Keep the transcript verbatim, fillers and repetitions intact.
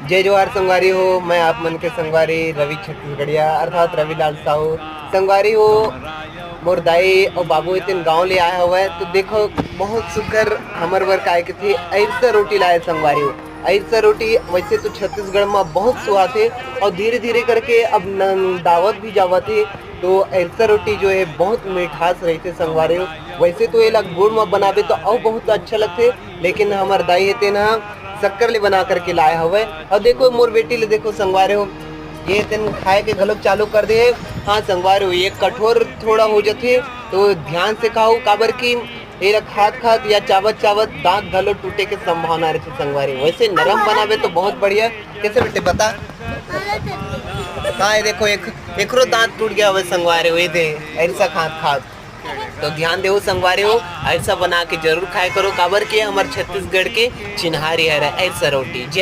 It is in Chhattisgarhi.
जय जोहार संगवारी हो, मैं आप मन के संगवारी रवि छत्तीसगढ़िया अर्थात रविलाल साहू। संगवारी हो, मोर दाई अउ बाबू ए तेन गांव ले आए हवय, तो देखो बहुत सुघर हमर बर काय कथे अइरसा रोटी लाए संगवारी हो। अइरसा रोटी वैसे तो छत्तीसगढ़ म बहुत सुहाथे अउ धीरे-धीरे करके अब न दावत भी जावत हे, तो अइरसा रोटी जो हे बहुत मिठास रहिथे संगवारी हो। वैसे तो एला गुड़ म बनाबे तो अउ बहुत अच्छा लगथे, लेकिन हमर दाई हे तेन ह शक्कर ले बना करके लाए हवय। अउ देखो मोर बेटी ले देखो संगवारी हो, ये तेन खाए के घलोक चालू कर दे हे। हाँ संगवारी हो, ये कठोर थोड़ा हो जथे, तो ध्यान से खाओ, काबर कि एला खात खात या चावत चावत दांत घलो टूटे के संभावना रहिथे संगवारी। वैसे नरम बनाबे तो बहुत बढ़िया। कैसे बेटे बता? हाँ ये देखो एक एकरो दांत टूट गया हवय संगवारी, ये दे अइरसा खात खात। तो ध्यान देहू संगवारी हो, अइरसा बना के जरूर खाए करो, काबर कि हमर छत्तीसगढ़ के चिन्हारी हरे अइरसा रोटी। जय